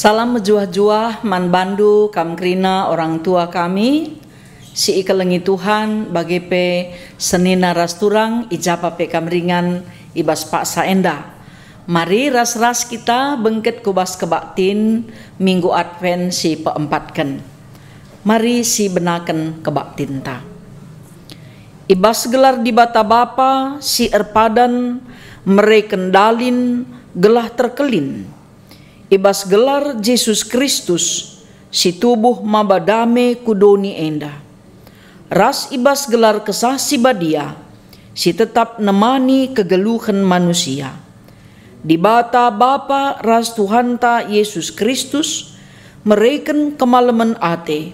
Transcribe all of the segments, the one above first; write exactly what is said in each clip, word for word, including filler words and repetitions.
Salam mejuah-juah man bandu kam kerina orang tua kami, si ikelengi Tuhan, bage pe senina ras turang i japa pe kam ringan i bas paksa enda. Mari ras-ras kita bengket ku bas kebaktin Minggu Advent si peempatken. Mari sibenaken kebaktinta. I bas gelar Dibata Bapa si erpadan mereken dalin gelah terkelin. I bas gelar Jesus Kristus si tubuh maba dame ku doni enda, ras i bas gelar Kesah Si Badia si tetap nemani kegeluhen manusia. Dibata Bapa ras Tuhanta Jesus Kristus mereken kemalemen ate,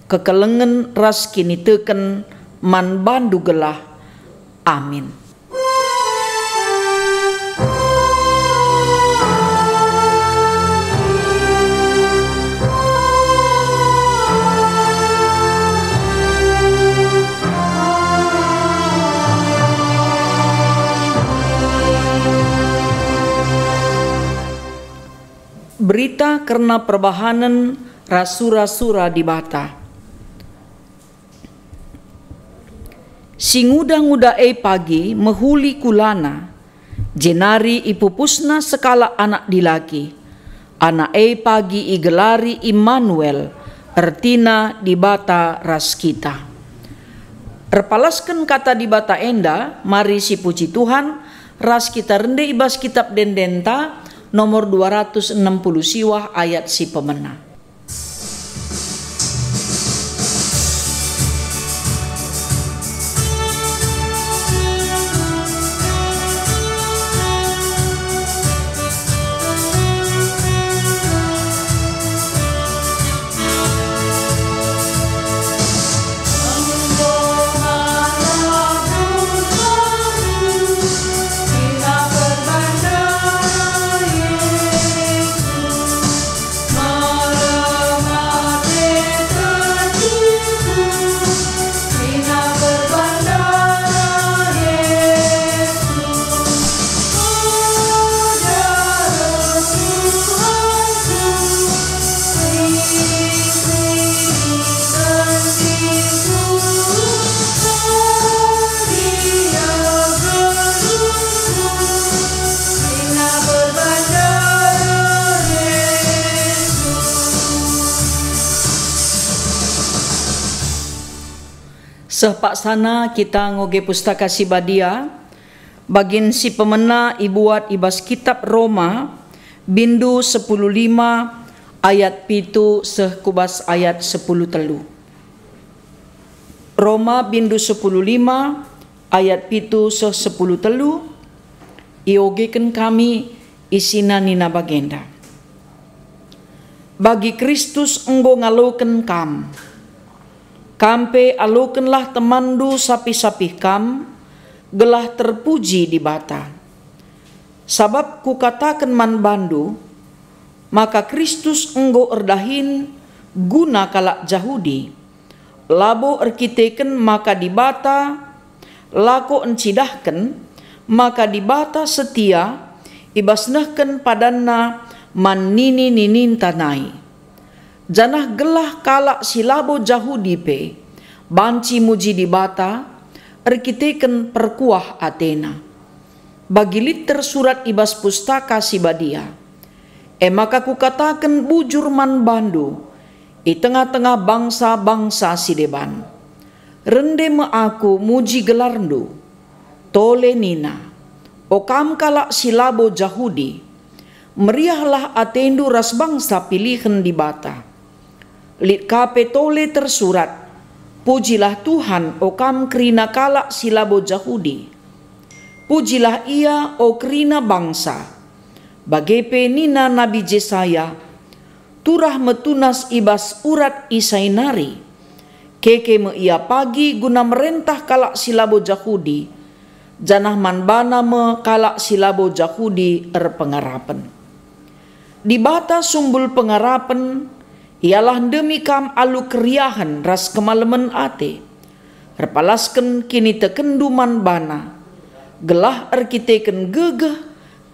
kekelengen ras kiniteken man bandu gelah. Amin. Berita kerna perbahanen ras sura-sura Dibata. Si nguda-nguda e pagi mehuli kulana, jenari ipupusna sekalak anak dilaki. Anak e pagi igelari Immanuel, ertina Dibata ras kita. Erpalasken kata Dibata enda, mari sipuji Tuhan, ras kita rende i bas Kitap Ende-Endenta nomor dua ratus enem puluh siwah ayat si pemena. Seh paksana kita ngoge Pustaka Si Badia, bagin si pemena ibuat i bas Kitap Roma, bindu sepuluh lima, ayat pitu seh ku bas ayat sepuluh telu. Roma bindu sepuluh lima, ayat pitu seh sepuluh telu, iogeken kami isina nina bagenda, "Bagi Kristus enggo ngaloken kam. Kam pe alokenlah temanndu sapih-sapih kam, gelah terpuji Dibata. Sabap kukataken man bandu, maka Kristus enggo erdahin guna kalak Jahudi, labo erkiteken maka Dibata lako encidahken, maka Dibata setia i bas nehken padanNa man nini-nininta nai. Janah gelah kalak si labo Jahudi pe banci muji Dibata erkiteken perkuah atena. Bagi lit tersurat i bas Pustaka Si Badia, 'E maka kukataken bujur man bandu i tengah-tengah bangsa-bangsa si deban, rende me Aku muji gelarndu.' Tole nina, 'O kam kalak si labo Jahudi, meriahlah atendu ras bangsa pilihen Dibata.' Lit ka pe tole tersurat, 'Pujilah Tuhan, o kam kerina kalak si labo Jahudi. Pujilah Ia, o kerina bangsa.' Bage pe nina Nabi Jesaya, 'Turah me tunas i bas urat Isai nari. Keke me ia pagi guna merentah kalak si labo Jahudi, janah man bana me kalak si labo Jahudi erpengarapen.' Dibata sumbul pengarapen, Ialah ndemi kam alu keriahen ras kemalemen ate, erpalasken kinitekenndu man baNa, gelah erkiteken gegeh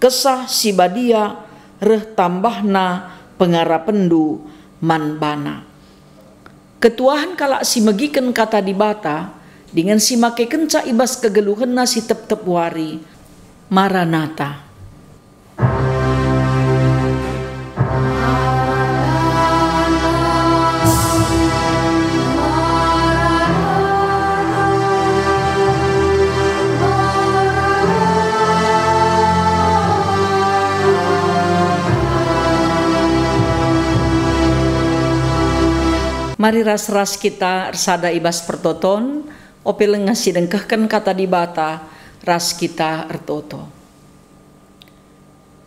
Kesah Si Badia reh tambahna pengarapenndu man baNa. Ketuahen kalak si megiken Kata Dibata dingen si makekenca i bas kegeluhenna si tep-tep wari. Maranatha. Mari ras-ras kita ersada i bas pertoton, ope langa si dengkehken Kata Dibata, ras kita ertoto.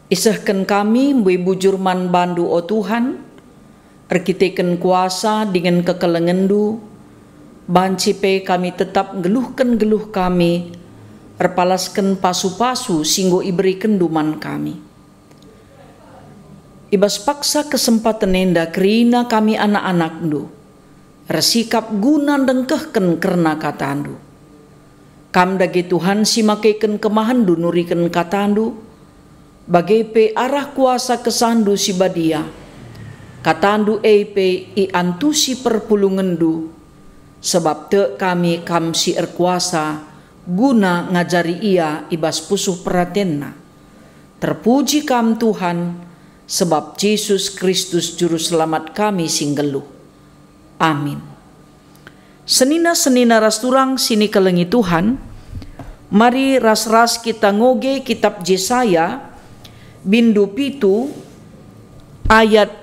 Isehken kami mbue bujur man baNdu, o Tuhan, erkiteken kuasa dingen kekelengenNdu, banci pe kami tetap nggeluhken geluh kami, erpalasken pasu-pasu si enggo iberekenNdu man kami. I bas paksa kesempaten enda kerina kami anak-anakNdu, ersikap guna ndengkehken kerna KataNdu. Kam dage Tuhan si makeken kemahenNdu nuriken KataNdu, bage pe arah kuasa KesahNdu si Badia. KataNdu e pe iantusi perpulungenNdu, sebab tek kami Kam si erkuasa guna ngajari ia i bas pusuh peratenna. Terpuji Kam, Tuhan, sebab Jesus Kristus Juru Selamat kami si nggeluh. Amin. Senina-senina ras turang si nikelengi Tuhan, mari ras-ras kita ngoge kitab Jesaya, bindu pitu, ayat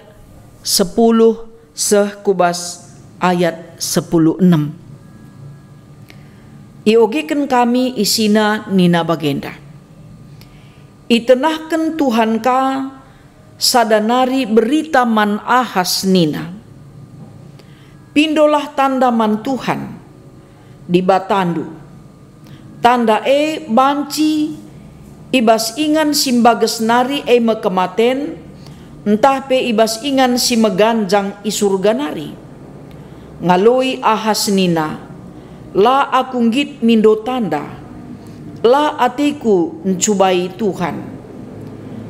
sepuluh seh ku bas ayat sepuluh enem. Iogeken kami isina nina bagenda, "Itenahken Tuhan ka sada nari berita man Ahas nina, 'Pindolah tanda man Tuhan, Dibatandu. Tanda e banci i bas ingan si mbages nari e me kematen, ntah pe i bas ingan si meganjang i Surga nari.'" Ngaloi Ahas nina, "La aku nggit mindo tanda, la ateku ncubai Tuhan."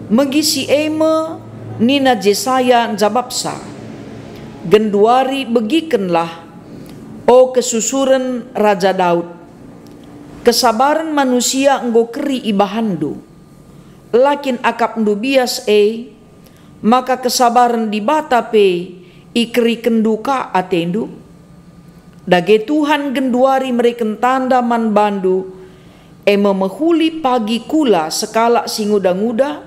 Megi si e me nina Jesaya njabapsa, "Genduari begikenlah, o kesusuren Raja Daud. Kesabaren manusia enggo keri ibahanndu. La kin akapndu bias e, maka kesabaren Dibata pe ikerikenndu ka atendu? Dage Tuhan genduari mereken tanda man bandu, e me mehuli pagi kula sekalak si nguda-nguda,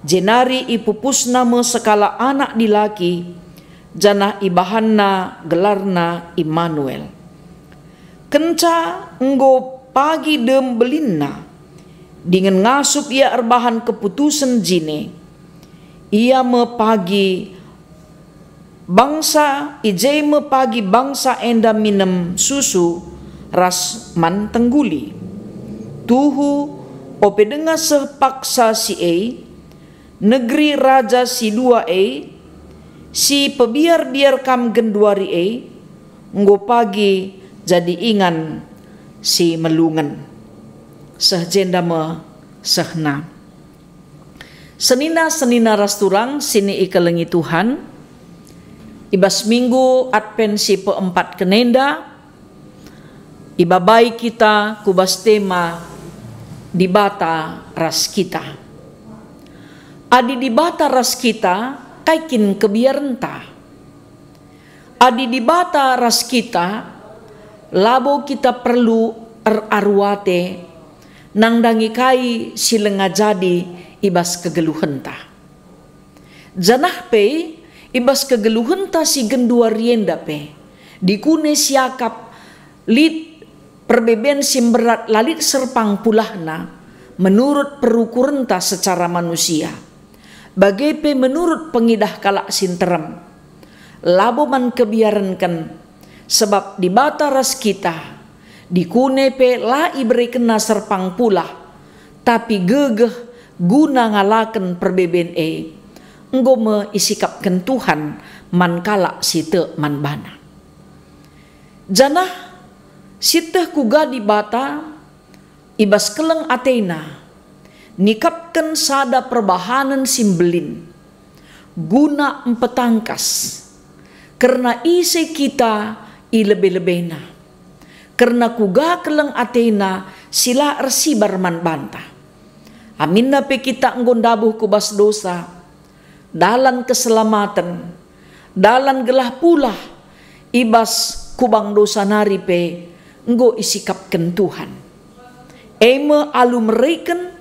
jenari ipupusna me sekalak anak dilaki, janah ibahanna gelarna Immanuel." Kenca enggo pagi dem belinna, dingen ngasup ia erbahan keputusen jine, ia me pagi bangsa, i je me pagi bangsa enda minem susu ras man tengguli. Tuhu, ope denga seh paksa si e, negeri raja si dua e, si pebiar-biar kam genduari e, enggo pagi jadi ingan si melungen. Seh jenda me sehna. Senina-senina ras turang si nikelengi Tuhan, i bas minggu Advent si peempatken enda, ibabai kita ku bas tema Dibata ras kita. Adi Dibata ras kita, kai kin kebiarenta? Adi Dibata ras kita, labo kita perlu eraru ate nandangi kai si langa jadi i bas kegeluhenta. Janah pe i bas kegeluhenta si genduari enda pe, dikune siakap lit perbeben si mberat la lit serpang pulahna menurut perukurenta secara manusia, bage pe menurut pengidah kalak si nterem. Labo man kebiarenken, sebab Dibata ras kita, dikune pe la iberekenNa serpang pulah, tapi gegeh guna ngalaken perbeben e, enggo me isikapken Tuhan man kalak si tek man baNa. Janah sieteh kuga Dibata i bas keleng ateNa nikapken sada perbahanen si mbelin. guna mpetangkas kerna ise kita i lebe-lebena, kerna kuga keleng atena si la ersibar man banta. Aminna pe kita enggo ndabuh ku bas dosa, dalan keselamaten, dalan gelah pulah i bas kubang dosa nari pe enggo isikapken Tuhan. E me alu mereken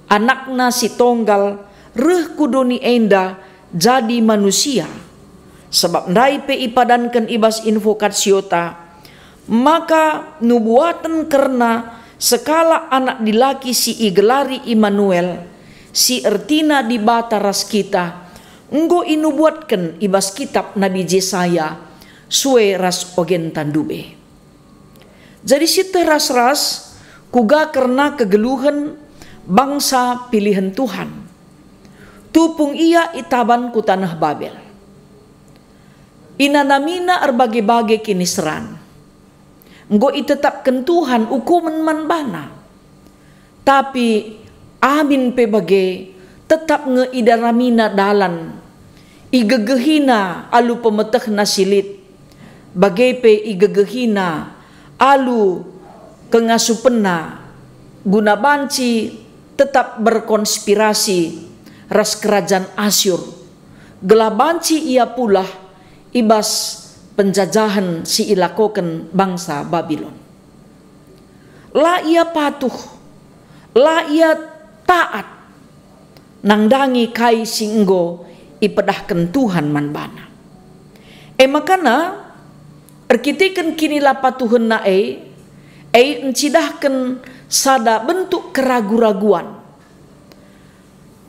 AnakNa si Tonggal reh ku doni enda jadi manusia. Sabap ndai pe ipadanken i bas Invocatiota, maka nubuaten kerna sekalak anak dilaki si igelari Immanuel, si ertina Dibata ras kita, enggo inubuatken i bas kitap Nabi Jesaya, sue ras ogenta ndube. Jadi sieteh ras-ras kuga kerna kegeluhen bangsa pilihen Tuhan. Tupung ia i taban ku taneh Babel. Inanamina erbage-bage kiniseran. Enggo itetapken Tuhan ukumen man bana. Tapi amin pe bage, tetap nge idaramina dalan. Igegehina alu pemetehna si lit, bage pe igegehina alu kengasupenna, guna banci tetap berkonspirasi ras kerajan Asyur, gelah banci ia pulah i bas penjajahen si ilakoken bangsa Babilon. La ia patuh, la ia taat nandangi kai si enggo ipedahken Tuhan man bana. E makana, erkiteken kinilapatuhenna e, e encidahken sada bentuk keragu-raguan.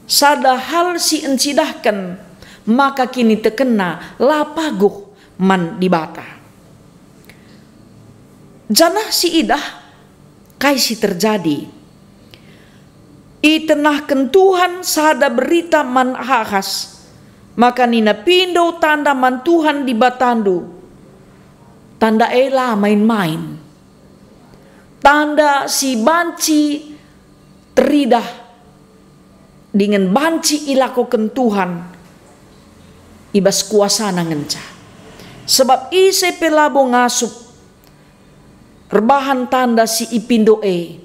Sada hal si encidahken maka kinitekenna la paguh man Dibata. Janah siidah kai si terjadi. Itenahken Tuhan sada berita man Ahas, maka nina, "Pindo tanda man Tuhan Dibatandu." Tanda e la main-main. Tanda si banci teridah dingen banci ilakoken Tuhan i bas kuasaNa ngenca. Sebab ise pe labo ngasup erbahan tanda si ipindo e,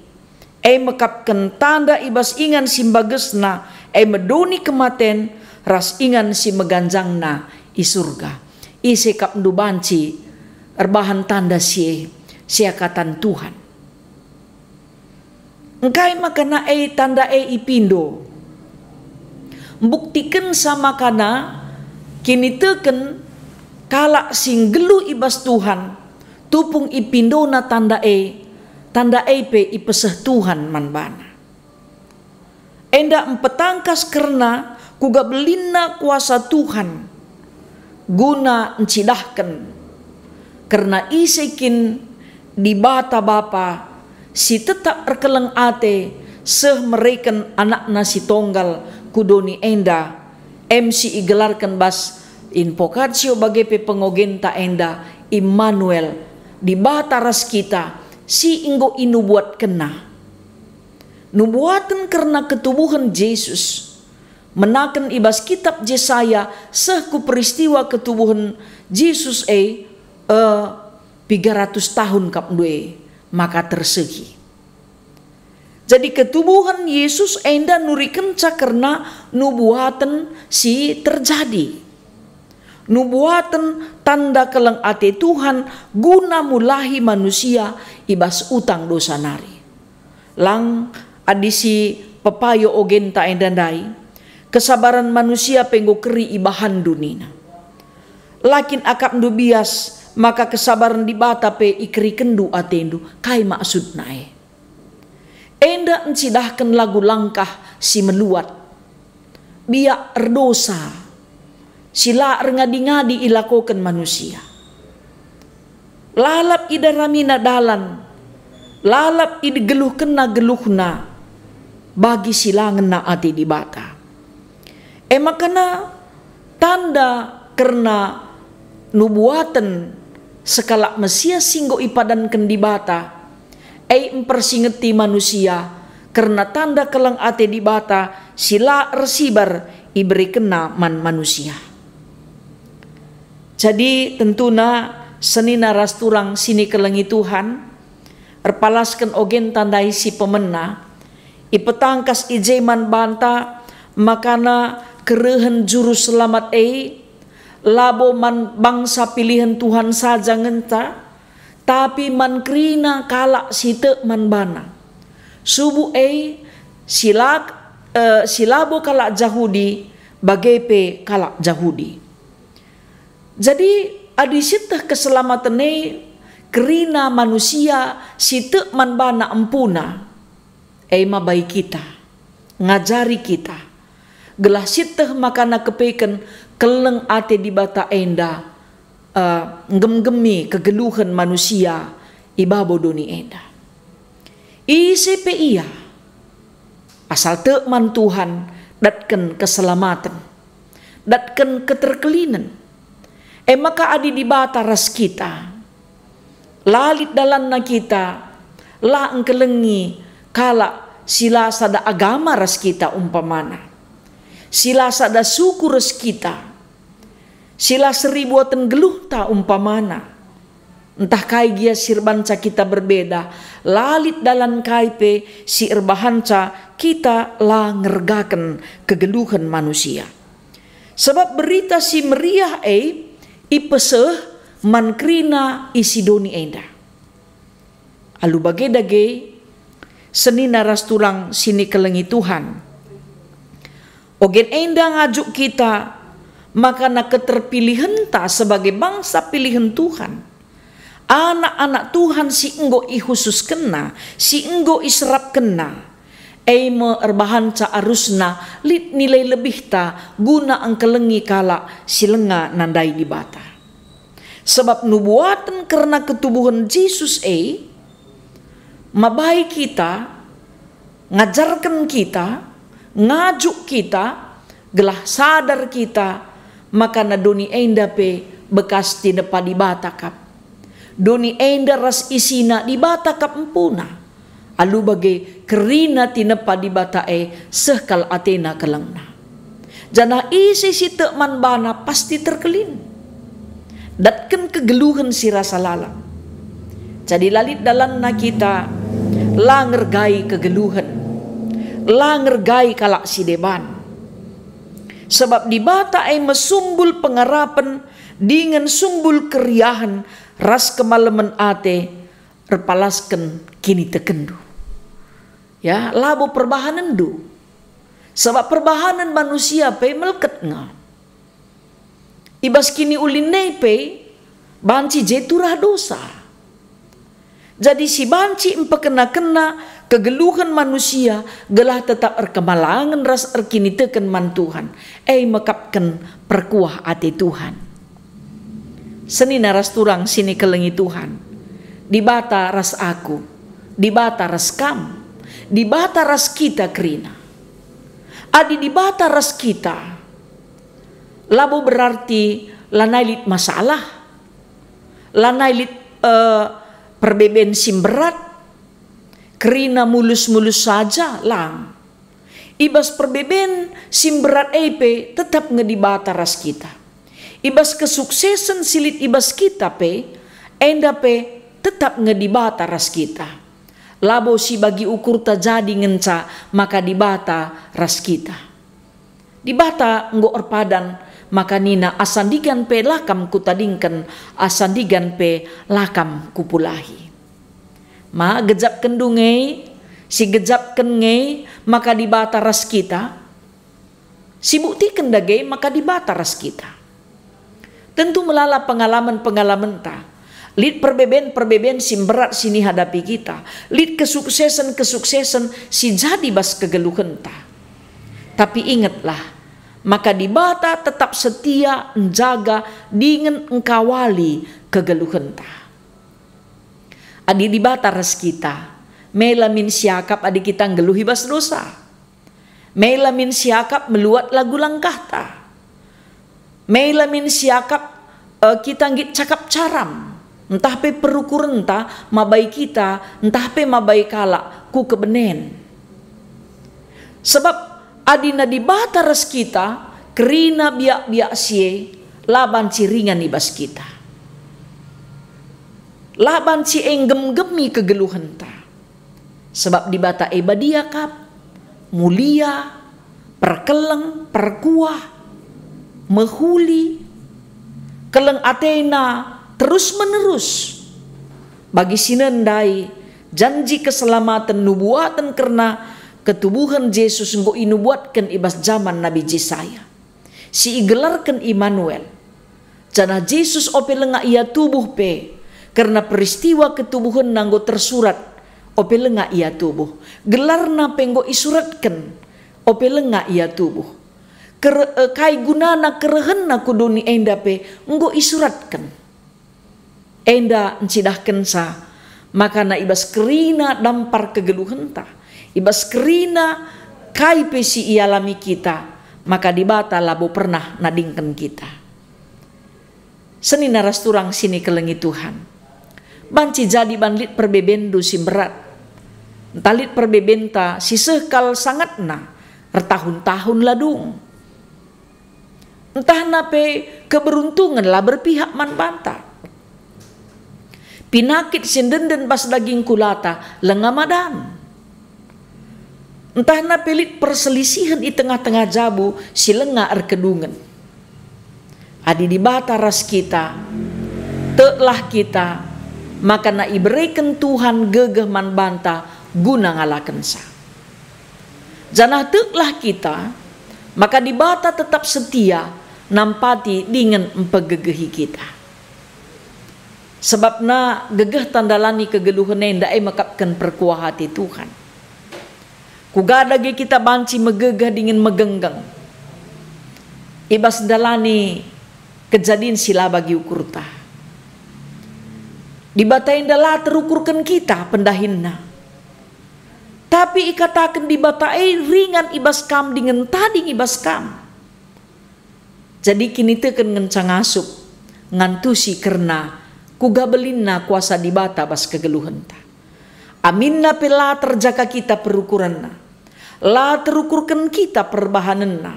e mekapken tanda i bas ingan si mbagesna, e me doni kematen ras ingan si meganjangna i Surga. Ise kap ndu banci erbahan tanda si e, seakatan Tuhan. Engkai makana e tanda e ipindo? Mbuktikensa makana kiniteken kalak si nggeluh i bas Tuhan, tupung ipindona tanda e, tanda e pe ipeseh Tuhan man bana. Enda mpetangkas kerna kuga belinna kuasa Tuhan guna ncidahken kerna ise kin Dibata Bapa si tetap erkeleng ate seh mereken AnakNa si Tonggal ku doni enda, em si igelarken bas Invocatio bage pe pengogenta enda, Immanuel, Dibata ras kita, si enggo inubuatkenNa. Nubuaten kerna ketubuhen Jesus, menaken i bas kitab Jesaya seh ku peristiwa ketubuhen Jesus e, e, piga ratus tahun kap ndu e maka tersehi. Jadi ketubuhen Jesus enda nurikenca kerna nubuaten si terjadi. Nubuaten tanda keleng ate Tuhan guna mulahi manusia i bas utang dosa nari. Lang adi si pepayo ogenta enda ndai, kesabaren manusia pe enggo keri ibahanndu nina. La kin akapndu bias maka kesabaren Dibata pe ikerikenndu atendu? Kai maksudna e? Enda ncidahken lagu langkah si meluat, biak erdosa, si la erngadi-ngadi ilakoken manusia. Lalap idaramina dalan, lalap igeluhkenna geluhna bagi si la ngena ate Dibata. E makana tanda kerna nubuaten sekalak Mesias si enggo ipadanken Dibata, e mpersingeti manusia kerna tanda keleng ate Dibata si la ersibar iberekenNa man manusia. Jadi tentuna senina ras turang si nikelengi Tuhan, erpalasken ogenta ndai si pemena, ipetangkas i je man banta makana kerehen Juru Selamat e labo man bangsa pilihen Tuhan saja ngenca, tapi man kerina kalak si tek man baNa. Subuk e, si la, eh, si labo kalak Jahudi, bage pe kalak Jahudi. Jadi, adi sieteh keselamaten e kerina manusia si tek man baNa empuna, e mabai kita, ngajari kita, gelah sieteh makana kepeken keleng ate Dibata enda, eh, nggemgemi kegeluhen manusia i babo doni enda. Ise pe ia, asal tek man Tuhan, datken keselamaten, datken keterkelinen. E maka adi Dibata ras kita, la lit dalanna kita, la engkelengi kalak si la sada agama ras kita umpamana, si la sada suku ras kita, si la seribuaten geluhta umpamana, ntah kai gia si erbanca kita berbeda, la lit dalan kai pe si erbahanca kita la ngergaken kegeluhen manusia. Sabap Berita Si Meriah e ipeseh man kerina isi doni enda. Alu bage dage, senina ras turang si nikelengi Tuhan, ogen enda ngajuk kita makana keterpilihenta sebagai bangsa pilihen Tuhan, anak-anak Tuhan si enggo ikhususkenNa, si enggo iserapkenNa, e me erbahanca arusna lit nilai lebihta guna engkelengi kalak si langa nandai Dibata. Sabap nubuaten kerna ketubuhen Jesus e mabai kita, ngajarken kita, ngajuk kita, gelah sadar kita makana doni enda pe bekas tinepa Dibata kap. Doni enda ras isina Dibata kap empuna. Alu bage kerina tinepa Dibata e seh kal atena kelengna. Janah ise si tek man baNa pasti terkelin, datken kegeluhen si rasa lalap. Jadi la lit dalanna kita la ngergai kegeluhen, la ngergai kalak si deban. Sabap Dibata e me sumbul pengarapen dingen sumbul keriahen ras kemalemen ate erpalasken kinitekenndu. Ya, labo perbahanenndu. Sabap perbahanen manusia pe melket nge. I bas kiniulin e pe banci je turah dosa. Jadi si banci mpekena-kena kegeluhen manusia gelah tetap erkemalangen ras erkiniteken man Tuhan, e mekapken perkuah ate Tuhan. Senina ras turang si nikelengi Tuhan, Dibata ras aku, Dibata ras kam, Dibata ras kita kerina. Adi Dibata ras kita, labo berarti lanai lit masalah, lanai lit, eh, perbeben si mberat, kerina mulus-mulus saja, lang. I bas perbeben si mberat e pe tetap nge Dibata ras kita. I bas kesuksesen si lit i bas kita pe, enda pe tetap nge Dibata ras kita. Labo si bagi ukurta jadi ngenca maka Dibata ras kita. Dibata enggo erpadan, maka nina, "Asa ndigan pe la kam kutadingken, asa ndigan pe la kam kupulahi." Ma gejapkenndu nge, si gejapken nge maka Dibata ras kita? Si buktiken dage maka Dibata ras kita? Tentu melala pengalamen-pengalamenta. Lit perbeben-perbeben si mberat si nihadapi kita. Lit kesuksesen-kesuksesen si jadi bas kegeluhenta. Tapi ingetlah, maka Dibata tetap setia njaga dingen engkawali kegeluhenta. Adi Dibata ras kita, mela min siakap adi kita nggeluh i bas dosa. Mela min siakap meluat lagu langkahta. Mela min siakap, eh, kita nggit cakap caram, ntah pe perukurenta mabai kita, ntah pe mabai kalak ku kebenen. Sebab Adina Dibata ras kita, kerina biak-biak si e la banci ringan i bas kita. La banci e nggem-nggemi kegeluhenta. Sebab Dibata e badia kap, mulia, perkeleng, perkuah, mehuli, keleng atena terus-menerus. Bagi si nendai, janji keselamaten nubuaten kerna ketubuhen Jesus enggo inubuatken i bas jaman Nabi Jesaya, si igelarken Immanuel. Janah Jesus ope langa ia tubuh pe, kerna peristiwa ketubuhenNa enggo tersurat ope langa ia tubuh. GelarNa pe enggo isuratken ope langa ia tubuh. Kere-, eh, kai gunana kerehenNa ku doni enda pe enggo isuratken. Enda ncidahkenca makana i bas kerina dampar kegeluhenta, i bas kerina kai pe si ialami kita, maka Dibata labo pernah nadingken kita. Senina ras turang si nikelengi Tuhan, banci jadi ban lit perbebendu si mberat, ntah lit perbebenta si seh kal sangatna ertahun-tahun la dung. Ntahna pe keberuntungen la berpihak man banta. Pinakit si ndenden bas daging kulata lenga madan. Ntahna pe lit perselisihen i tengah-tengah jabu si lenga erkedungen. Adi Dibata ras kita, teklah kita, makana ibereken Tuhan gegeh man banta guna ngalakenca. Janah teklah kita, maka Dibata tetap setia nampati dingen mpegegehi kita. Sebabna gegehta ndalani kegeluhen enda e mekapken perkuah ate Tuhan. Kuga dage kita banci megegeh dingen megenggeng i bas ndalani kejadin si la bagi ukurta. Dibata enda la terukurken kita pendahinna. Tapi ikataken Dibata e ringan i bas kam dingen tading i bas kam. Jadi kiniteken ngenca ngasup, ngantusi kerna kuga belinna kuasa Dibata bas kegeluhenta. Aminna pe la terjaka kita perukurenna, la terukurken kita perbahanenna,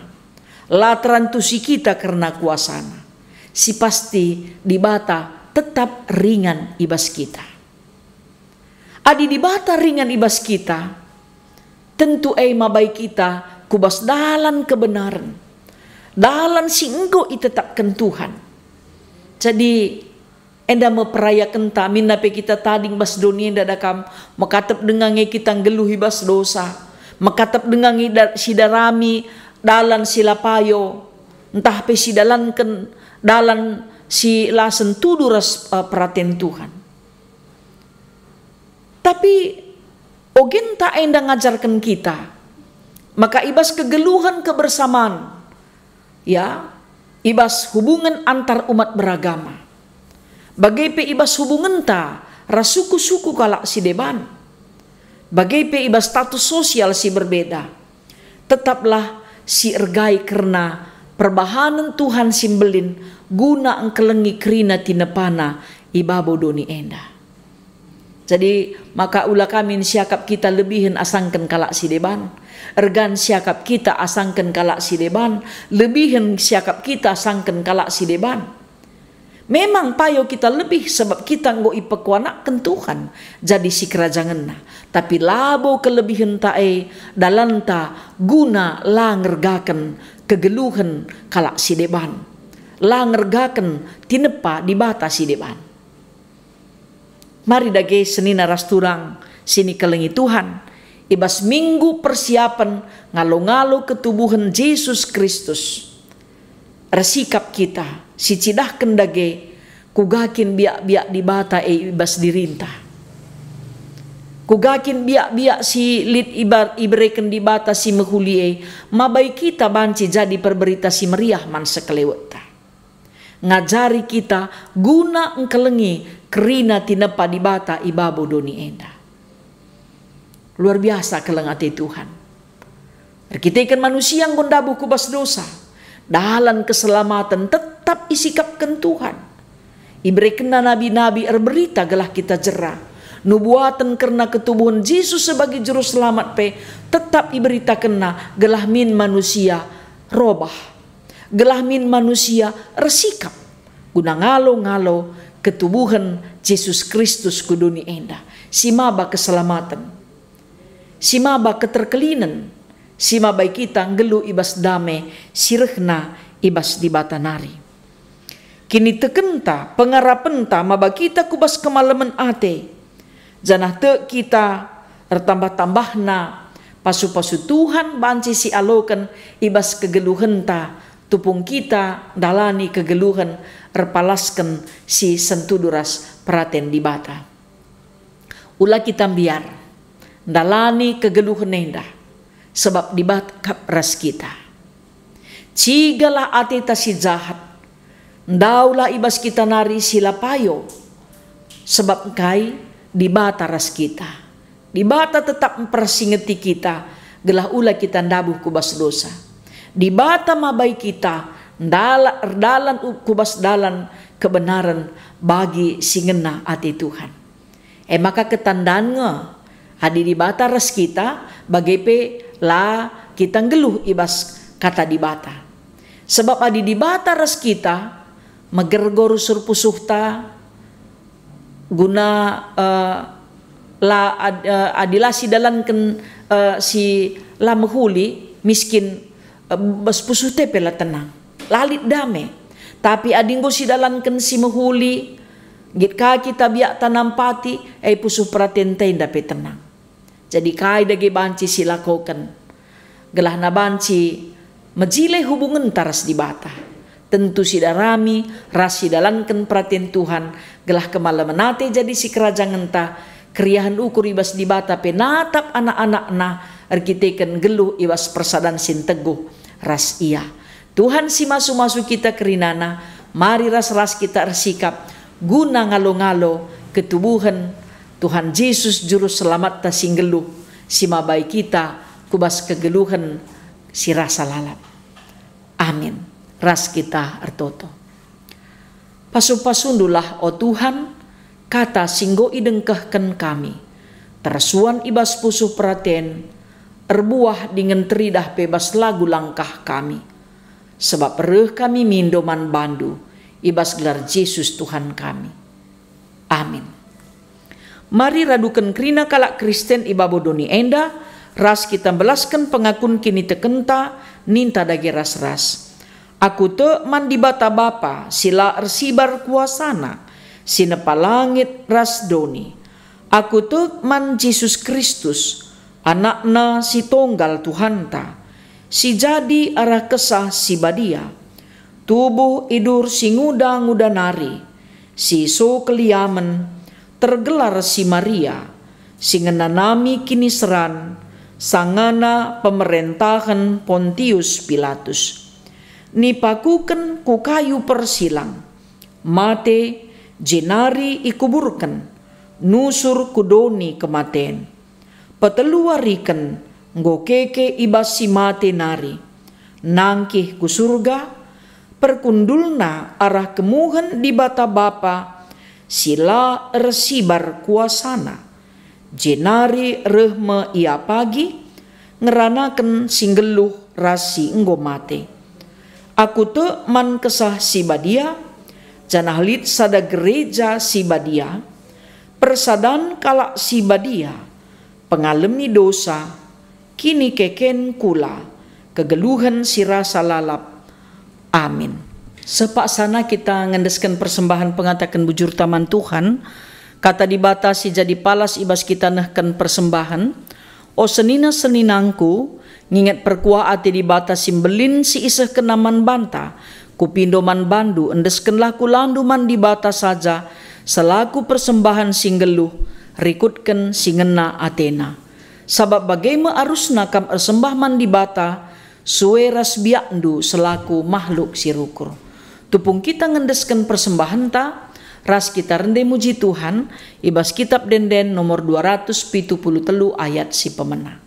la terantusi kita kerna kuasana. Si pasti Dibata tetap ringan i bas kita. Adi Dibata ringan i bas kita, tentu e mabai kita ku bas dalan kebenaren, dalan si enggo itetapken Tuhan. Jadi, enda me perayakenta, aminna pe kita tading bas doni enda da kam, mekatep denga nge kita nggeluh i bas dosa, mekatep denga nge da-, sidarami dalan si la payo, ntah pe sidalanken dalan si la sentudu ras, eh, peraten Tuhan. Tapi ogenta enda ngajarken kita maka i bas kegeluhen kebersaman, ya, i bas hubungen antar umat beragama, bage pe i bas hubungenta ras suku-suku kalak si deban, bage pe i bas status sosial si berbeda, tetaplah si ergai kerna perbahanen Tuhan si mbelin guna engkelengi kerina tinepana i babo doni enda. Jadi, maka ula ka min siakap kita lebihen asangken kalak si deban, ergan siakap kita asangken kalak si deban, lebihen siakap kita asangken kalak si deban. Memang payo kita lebih sebab kita enggo ipekuanakken Tuhan jadi sikerajangenNa. Tapi labo kelebihenta e dalanta guna la ngergaken kegeluhen kalak si deban, la ngergaken tinepa Dibata si deban. Mari dage senina ras turang si nikelengi Tuhan, i bas minggu persiapen ngalo-ngalo ketubuhen Jesus Kristus, ersikap kita, sicidahken dage, kuga kin biak-biak Dibata e i bas dirinta. Kuga kin biak-biak si lit ibar-, ibereken Dibata si mehuli e, mabai kita banci jadi perberita si meriah man sekelewetta. Ngajari kita guna engkelengi kerina tinepa Dibata i babo doni enda. Luar biasa keleng ate Tuhan. Erkiteken manusia enggo ndabuh ku bas dosa, dalan keselamaten tetap isikapken Tuhan. IberekenNa nabi-nabi erberita gelah kita jera. Nubuaten kerna ketubuhen Jesus sebagai Juru Selamat pe tetap iberitakenna gelah min manusia robah, gelah min manusia ersikap guna ngalo-ngalo ketubuhen Jesus Kristus ku doni enda, si maba keselamaten, si maba keterkelinen, si mabai kita nggeluh i bas dame si rehna i bas Dibata nari. Kinitekenta, pengarapenta maba kita ku bas kemalemen ate, janah tek kita ertambah-tambahna pasu-pasu Tuhan banci sialoken i bas kegeluhenta, tupung kita ndalani kegeluhen erpalasken si sentudu ras peraten Dibata. Ula kita mbiar ndalani kegeluhen enda, sebab Dibata kap ras kita. Cigalah ateta si jahat, ndaulah i bas kita nari si la payo, sebab engkai Dibata ras kita. Dibata tetap mpersingeti kita, gelah ula kita ndabuh ku bas dosa. Dibata mabai kita ndala-, erdalan u-, ku bas dalan kebenaren bagi si ngena ate Tuhan. E maka ketandan nge, adi Dibata ras kita, bage pe la kita nggeluh i bas Kata Dibata. Sebab adi Dibata ras kita, megergo rusur pusuhta, guna, eh, la ad-, eh, adi la sidalanken, eh, si la mehuli, miskin, eh, bas pusuhta pe la tenang, la lit dame. Tapi adi enggo sidalanken si mehuli, nggit ka kita biakta nampati, e pusuh peratenta enda pe tenang. Jadi kai dage banci silakoken, gelahna banci mejile hubungenta ras Dibata? Tentu sidarami ras sidalanken peraten Tuhan, gelah kemalemen ate jadi sikerajangenta, keriahen ukur i bas Dibata pe natap anak-anakNa erkiteken nggeluh i bas persadan si nteguh ras Ia. Tuhan si masu-masu kita kerinana, mari ras-ras kita ersikap guna ngalo-ngalo ketubuhen Tuhan Jesus Juru Selamatta si nggeluh, si mabai kita ku bas kegeluhen si rasa lalap. Amin. Ras kita ertoto. Pasu-pasundulah, o Tuhan, kata si enggo idengkehken kami, tersuan i bas pusuh peraten, erbuah dingen teridah pe bas lagu langkah kami. Sebab reh kami mindo man bandu, i bas gelar Jesus Tuhan kami. Amin. Mari raduken kerina kalak Kristen i babo doni enda, ras kita mbelasken pengakun kinitekenta, ninta dage ras-ras. Aku tek man Dibata Bapa si la ersibar kuasaNa, si nepa langit ras doni. Aku tek man Jesus Kristus, AnakNa si tonggal Tuhanta, si jadi arah Kesah Si Badia, tubuh idur si nguda-nguda nari, si so keliamen, tergelar si Maria, si ngenanami kiniseran, sangana pemerentahen Pontius Pilatus. Nipakuken ku kayu persilang, mate, jenari ikuburken, nusur ku doni kematen. Petelu wariken enggo keke i bas si mate nari, nangkih ku Surga, perkundulna arah kemuhen Dibata Bapa si la ersibar kuasaNa, jenari reh me Ia pagi ngeranaken si nggeluh ras si enggo mate. Aku tek man Kesah Si Badia, janah lit sada gereja si badia, persadan kalak si badia, pengalemi dosa, kinikeken kula, kegeluhen si rasa lalap. Amin. Sepaksana kita ngendesken persembahen pengataken bujurta man Tuhan, Kata Dibata si jadi palas i bas kita nehken persembahen. O senina-seninangku, nginget perkuah ate Dibata si mbelin si isehkenNa man banta, kupindo man bandu, endeskenlah kulandu man Dibata saja selaku persembahen si nggeluh, rikutken si ngena ateNa. Sabap bage me arusna kam ersembah man Dibata, sue ras biakndu selaku mahluk si rukur. Tupung kita ngendesken persembahenta, ras kita rende muji Tuhan i bas Kitab Ende-enden nomor dua ratus pitu puluh telu ayat si pemena.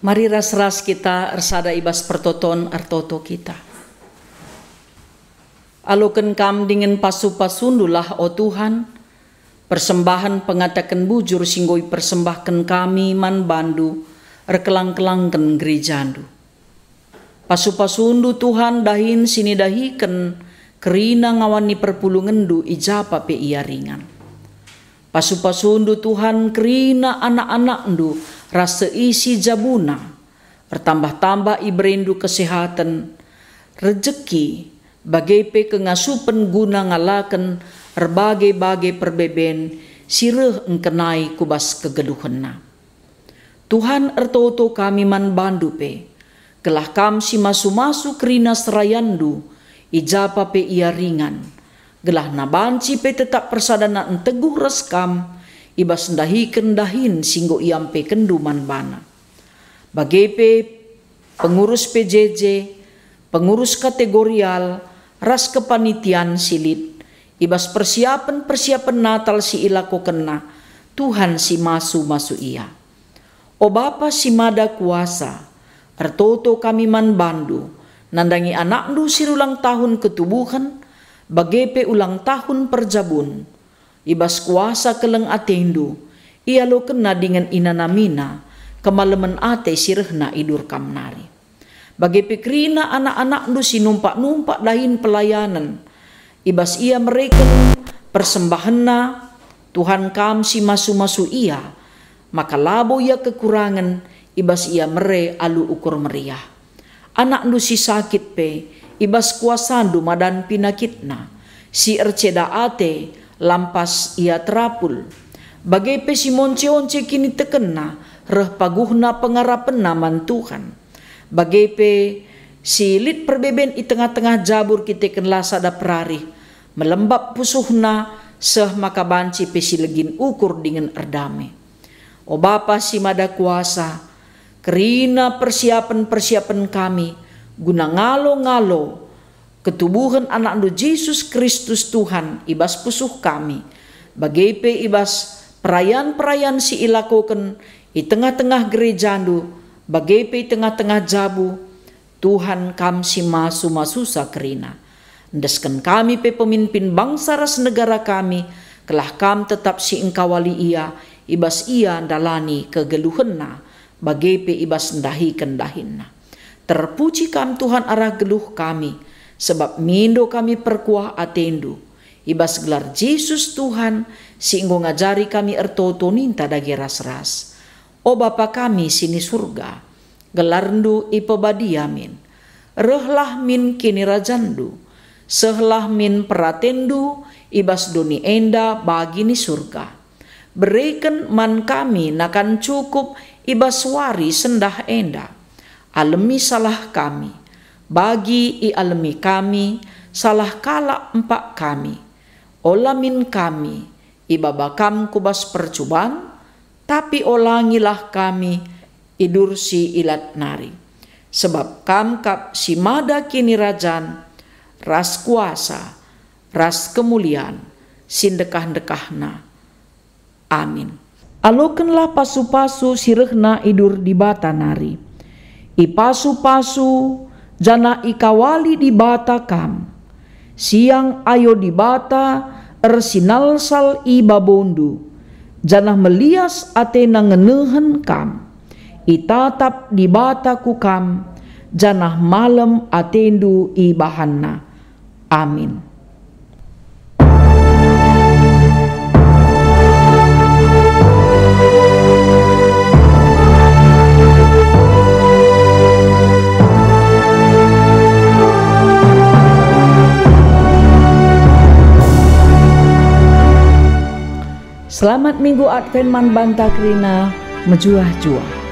Mari ras-ras kita ersada i bas pertoton ertoto kita. Aloken Kam dingen pasu-pasundulah, o Tuhan, persembahen pengataken bujur si enggo ipersembahken kami man bandu erkelang-kelangken gerejandu. Pasu-pasundu, Tuhan, dahin si nidahiken kerina ngawan ni perpulungenndu i ja pa pe ia ringan. Pasu-pasundu, Tuhan, kerina anak-anakndu ras seisi jabuna. Ertambah-tambah iberendu kesehaten, rejeki, bage pe kengasupen guna ngalaken erbage-bage perbeben si reh engkenai ku bas kegeluhenna. Tuhan, ertoto kami man bandu pe, gelah Kam si masu-masu kerina serayanndu i ja pa pe ia ringan, gelah na banci pe tetap persadana nteguh ras Kam i bas ndahiken dahin si enggo iampekenndu man bana. Bage pe pengurus P J J, pengurus kategorial, ras kepanitian si lit i bas persiapen-persiapen Natal si ilakokenna, Tuhan si masu-masu ia. O Bapa si Mada Kuasa, ertoto kami man bandu, nandangi anakndu si ulang tahun ketubuhen, bage pe ulang tahun perjabun. I bas kuasa keleng atendu, ialokenna dingen inanamina kemalemen ate si rehna i dur Kam nari. Bage pe kerina anak-anakndu si numpak-numpak dahin pelayanen, i bas ia mereken persembahenna, Tuhan, Kam si masu-masu ia, maka labo ia kekurangen i bas ia mere alu ukur meriah. Anakndu si sakit pe, i bas kuasandu madan pinakitna, si erceda ate, lampas ia terapul. Bage pe si monce-once kinitekenna, reh paguhna pengarapenna man Tuhan. Bage pe si lit perbeben i tengah-tengah jabur kiteken la sada perarih, melembab pusuhna, seh maka banci pe si legin ukur dingen erdame. O Bapa si Mada Kuasa, kerina persiapen-persiapen kami guna ngalo-ngalo ketubuhen AnakNdu Jesus Kristus Tuhan i bas pusuh kami, bage pe i bas perayan-perayan si ilakoken i tengah-tengah gerejaNdu, bage pe i tengah-tengah jabu, Tuhan, Kam si masu-masusa kerina. Endesken kami pe pemimpin bangsa ras negara kami, gelah Kam tetap si engkawali ia, i bas ia ndalani kegeluhenna, bage pe i bas ndahiken dahinna. Terpuji Kam, Tuhan, arah geluh kami, sebab mindo kami perkuah ateNdu. I bas gelar Jesus, Tuhan, si enggo ngajari kami ertoto ninta dage ras-ras. O Bapa kami si ni Surga, gelarNdu ipebadia min. Rehlah min kinirajanNdu. Sehlah min peratenNdu i bas doni enda bagi ni Surga. Bereken man kami nakan cukup i bas wari sendah enda. Alemi salah kami, bagi ialemi kami salah kalak empak kami. Ola min kami ibaba Kam ku bas percuban, tapi olangilah kami i dur si ilat nari. Sebab Kam kap si mada kinirajan, ras kuasa, ras kemulian si ndekah-ndekahna. Amin. Alokenlah pasu-pasu si rehna i dur Dibata nari. Ipasu-pasu janah ikawali Dibata kam. Siang ayo Dibata ersinalsal i babondu, janah melias ateNa ngenehen kam. Itatap Dibata ku kam, janah malem atendu ibahanNa. Amin. Selamat Minggu Advent man banta kerina, mejuah-juah.